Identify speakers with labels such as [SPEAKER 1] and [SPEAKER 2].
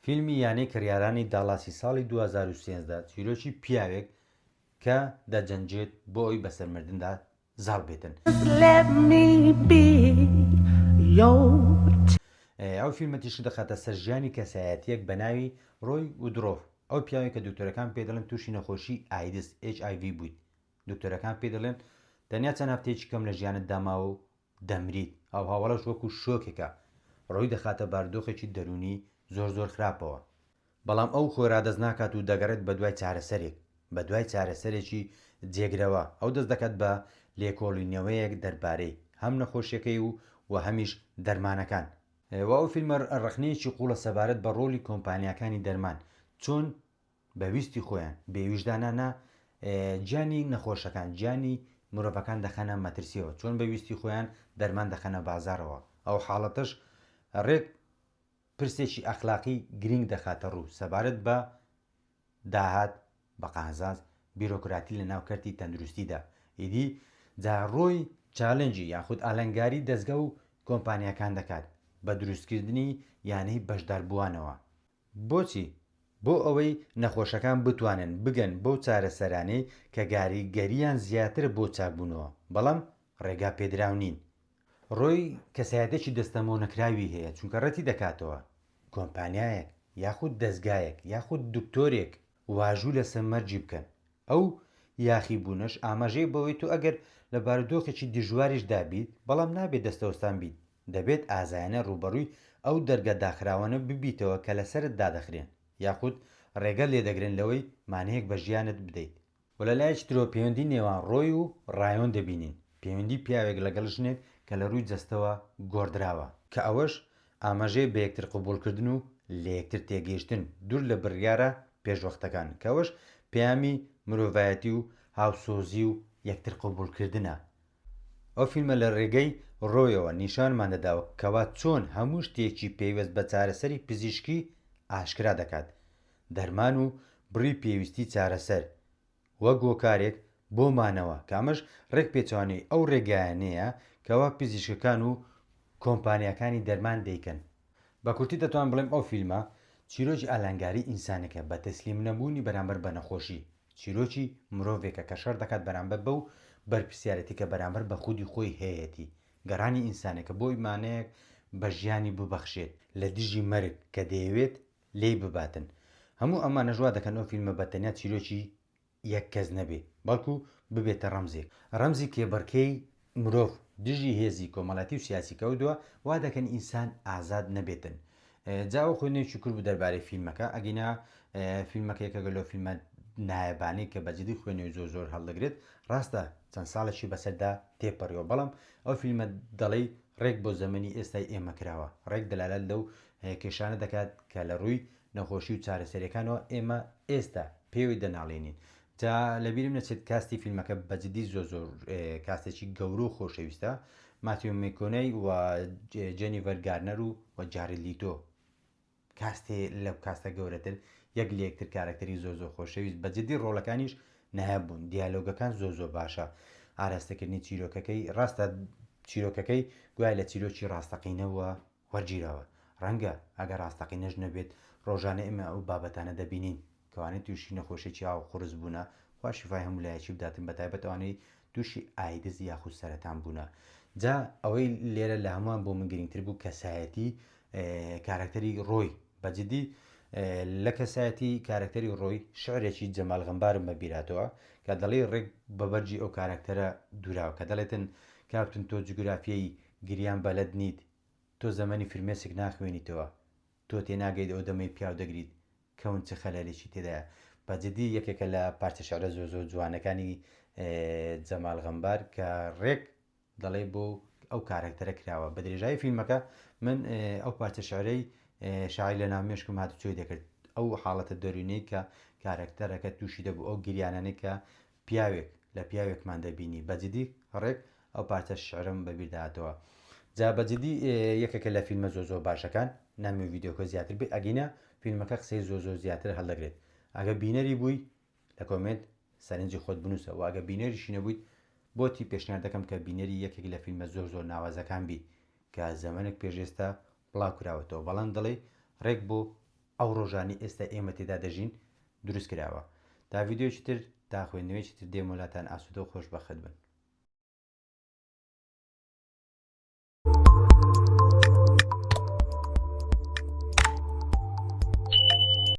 [SPEAKER 1] فیلمی یانەی کڕیارانی داڵاسی ساڵی 2013 چیرۆکی پیاوێک کە دەجەنگێت بۆ ئەوی بەسەر مردندا زاڵ بێتن. ئەو فیلمە تیشک دەخاتە سەر ژیانی کەسایەتییەک بە ناوی ڕۆی ودرۆف، ئەو پیاوەی کە دکتۆرەکان پێی دەڵێن تووشی نەخۆشی ئایدز، HIV، بوویت. دکتۆرەکان پێی دەڵێن تەنیا چەند هەفتەیەکی کەم لە ژیانتدا ماوە و دەمریت. ئەو هەواڵەش وەکو شۆکێکە ڕۆی دەخاتە بارودۆخێکی دەروونی زۆر زۆر خراپەوە. بەڵام ئەو خۆی ڕادەست ناکات و دەگەڕێت بەدوای چارەسەرێک، بەدوای چارەسەرێکی جێگرەوە، ئەو دەست دەکات بە لێکۆڵینەوەیەک دەربارەی هەم نەخۆشیەکەی و و هەمیش دەرمانەکان. وە ئەو فیلمە ڕەخنەیەکی قوڵە سەبارەت بە ڕۆڵی کۆمپانیاکانی دەرمان، چۆن بە ویستی خۆیان، بێ ویژدانانە گیانی نەخۆشەکان، گیانی مرۆڤەکان دەخەنە مەترسیەوە، چۆن بە ویستی خۆیان دەرمان دەخەنە بازاڕەوە، ئەو حاڵەتەش ڕێک پرسێکی ئەخلاقی گرینگ دەخاتە ڕوو سەبارەت بە داهات بە قازانج بیرۆکراتی لە ناو کەرتی تەندروستیدا ئیدی جا ڕۆی challenge ی یاخود ئالەنگاری دەزگا و کۆمپانیاکان دەکات بە دروستکردنی یانەی بەشداربووانەوە. بۆچی؟ بۆ ئەوەی نەخۆشەکان بتوانن بگەن بەو چارەسەرانەی کە گاریگەرییان زیاترە بۆ چاکبوونەوە بەڵام ڕێگا پێدراو نین. ڕۆی کەسایەتێکی دەستەمۆنەکراوی هەیە چونکە ڕەتی دەکاتەوە کۆمپانیایەک یاخود دەزگایەک یاخود دکتۆرێک واژوو لەسەر مەرجی بکەن ئەو یاخی بوونەش ئاماژەیە بەوەی تۆ ئەگەر لە بارودۆخێکی دژواریشدا بیت بەڵام نابێت دەستەوەستان بیت دەبێت ئازایانە ڕووبەڕووی ئەو دەرگا داخراوانە ببیتەوە کە لەسەرت دادەخرێن یاخود ڕێگەت لێدەگرن لەوەی مانەیەک بە ژیانت بدەیت. وە لە لایەکی ترەوە پەیوەندی نێوان ڕۆی و ڕایۆن دەبینین، پەیوەندی پیاوێک لەگەڵ ژنێک کە لە ڕووی جەستەوە گۆڕدراوە، کە ئەوەش ئاماژەیە بە یەکتر قبوڵکردن و لە یەکتر تێگەیشتن دوور لە بڕیارە پێشوەختەکان، کە ئەوەش پەیامی مرۆڤایەتی و هاوسۆزی و یەکتر قبوڵکردنە. ئەو فیلمە لە ڕێگەی ڕۆیەوە نیشانمان دەدا کەوا چۆن هەموو شتێکی پەیوەست بە چارەسەری پزیشکی ئاشکرا دەکات، دەرمان و بڕی پێویستی چارەسەر، وەک هۆکارێک بۆ مانەوە، کە ئەمەش ڕێک پێچەوانەی ئەو ڕێگایانەیە کەوا پزیشکەکان و کۆمپانیاکانی دەرمان دەیکەن. بە کورتی دەتوانم بڵێم ئەو فیلمە چیرۆکی ئالانگاری ئینسانێکە بە تەسلیم نەبوونی بەرامبەر بە نەخۆشی، چیرۆکی مرۆڤێکە کە شەڕ دەکات بەرامبەر بەو بەرپرسیارێتی کە بەرامبەر بە خودی خۆی هەیەتی، گەڕانی ئینسانێکە بۆی مانایەک بە ژیانی ببەخشێت لە دژی مەرگ کە دەیەوێت لێی بباتن. هەموو ئەمانەش وا دەکەن ئەو فیلمە بە تەنیا چیرۆکی یەک کەس نەبێ، بەڵکو ببێتە ڕەمزێک. ڕەمزی کێبڕکێی مرۆڤ دژی هێزی کۆمەڵاتی و سیاسی کە ئەو وا دەکەن ئینسان ئازاد نەبێتن. جا ئەو خوێندنەوەیەکی کورت بوو دەربارەی فیلمەکە، ئەگینا فیلمەکە یەکێکە لەو فیلمە نایابانەی کە بە جدی خوێنەوەی زۆر زۆر هەڵدەگرێت. ڕاستە چەند ساڵێکی بەسەردا تێپەڕیوە، بەڵام ئەو فیلمە دەڵێی ڕێک بۆ زەمەنی ئێستای ئێمە کراوە، ڕێک دەلالەت لەو کێشانە دەکات کە لە ڕووی نەخۆشی و چارەسەریەکانەوە ئێمە ئێستا پێوەی دەناڵێنین. جا لەبیرم نەچێت cast ی فیلمەکە بە جدی زۆر زۆر cast ێکی گەورە و خۆشەویستە، ماتیۆ مێکۆنەی و جێنیڤەر گارنەر و و جارید لیتۆ، cast ێ لەو cast ە گەورەتر یەک لە یەکتر کارەکتەری زۆر زۆر خۆشەویست بە جدی ڕۆڵەکانیش نایاب بوون دیالۆگەکان زۆر زۆر باشە ئاراستەکردنی چیرۆکەکەی ڕاستە چیرۆکەکەی گوایە لە چیرۆکی ڕاستەقینەوە وەرگیراوە ڕەنگە ئەگەر ڕاستەقینەش نەبێت ڕۆژانە ئێمە ئەو بابەتانە دەبینین کەوانەی تووشی نەخۆشیی ئاو قورس بوونە خوا شیفای هەموو لایەکی بداتن بەتایبەت ئەوانەی تووشی ئایدز یاخود سەرەتان بوونە جا ئەوەی لێرە لە هەمووان بۆ من گرنگتر بوو کەسایەتی کارەکتەری ڕۆی بە جدی لە کەسایەتی کارەکتەری ڕۆی شعرێکی جەمال غەمبارم بە بیراتەوە کە دەڵێ ڕێک بە بەرگی ئەو کارەکتەرە دووراوە کە دەڵێتن کاپتن تۆ جوگرافیەی گریان بەلەد نیت تۆ زەمەنی فرمێسک ناخوێنیتەوە تۆ تێناگەیت ئەو دەمەی پیاو دەگریت کەون چ خەلەلێکی تێدایە بە جدی یەکێکە لە پارچە شعرە زۆر زۆر جوانەکانی جەمال غەمبار کە ڕێک دەڵێ بۆ ئەو کارەکتەرە کراوە بە درێژایی فیلمەکە من ئەو پارچە شعرەی شاعیر لە ناو مێشکم هاتوچۆی دەکرد ئەو حاڵەتە دەروونەی کە کارەکتەرەکە تووشی دەبوو ئەو گریانانەی کە پیاوێک لە پیاوێکمان دەبینی بە جدی ڕێک ئەو پارچە شعرم بە بیر دەهاتەوە جا بە جدی یەکێکە لە فیلمە زۆر زۆر باشەکان نامەوێ ڤیدیۆکە زیاتر بێ ئەگینا فیلمەکە قسەی زۆر زۆر زیاتر هەڵدەگرێت ئەگە بینەری بووی لە comment سەرنجی خۆت بنووسە و ئەگە بینەریشی نەبوویت بۆتی پێشنیار دەکەم کە بینەری یەکێک لە فیلمە زۆر زۆر ناوازەکان بی کە زەمەنێک پێش ئێستا بڵاو کراوەتەوە بەڵام دەڵێی ڕێک بۆ. ئەو ڕۆژانەی ئێستا ئێمە تێدا دەژین دروست کراوە. تا ڤیدیۆیەکی تر، تا خوێندنەوەیەکی تر دێمەوە لاتان ئاسوودە و خۆشبەخت بن.